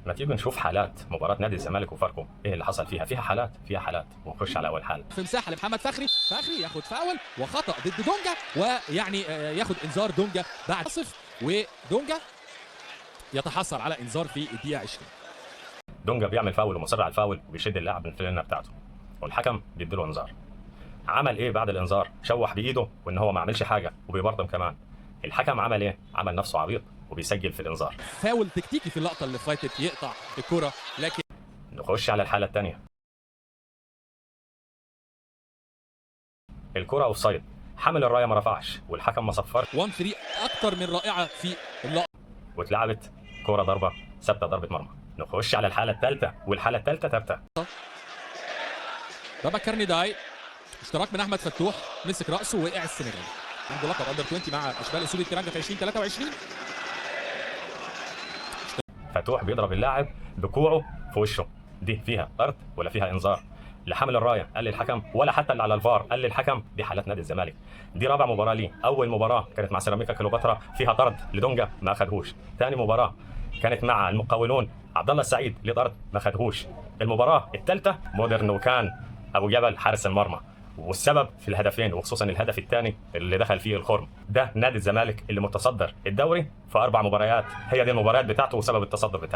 ما تيجي نشوف حالات مباراة نادي الزمالك وفاركو، ايه اللي حصل فيها؟ فيها حالات، فيها حالات. ونخش على اول حالة. في مساحة لمحمد فخري، فخري ياخد فاول وخطا ضد دونجا، ويعني ياخد انذار دونجا بعد صف، ودونجا يتحصل على انذار في الدقيقة 20. دونجا بيعمل فاول ومصر على الفاول وبيشد اللاعب من الفلانه بتاعته، والحكم بيديله انذار. عمل ايه بعد الانذار؟ شوح بايده وان هو ما عملش حاجة وبيبرطم كمان. الحكم عمل ايه؟ عمل نفسه عبيط وبيسجل في الانذار. فاول تكتيكي في اللقطة اللي فاتت، يقطع الكره، لكن نخش على الحالة الثانية. الكره offside، حامل الراية ما رفعش والحكم ما صفرش، 1-3 اكتر من رائعة في اللقطة، واتلعبت كره ضربه ثابتة، ضربه مرمى. نخش على الحالة الثالثة، والحالة الثالثة ثابتة. بابا كارنيداي، اشتراك من احمد فتوح، مسك راسه ووقع السنغال. عنده لقب under 20 مع اشبال اسود الترنجه في 2023. فتوح بيضرب اللاعب بكوعه في وشه، دي فيها طرد ولا فيها انذار؟ لحامل الراية قال للحكم، ولا حتى اللي على الفار قال للحكم. دي حالات نادي الزمالك، دي رابع مباراة ليه. اول مباراة كانت مع سيراميكا كليوباترا فيها طرد لدونجا ما اخدهوش. ثاني مباراة كانت مع المقاولون، عبد الله السعيد ليه طرد ما خدهوش. المباراة الثالثة مودرن، وكان ابو جبل حارس المرمى والسبب في الهدفين، وخصوصا الهدف الثاني اللي دخل فيه الخرم. ده نادي الزمالك اللي متصدر الدوري في 4 مباريات، هي دي المباريات بتاعته وسبب التصدر بتاعه.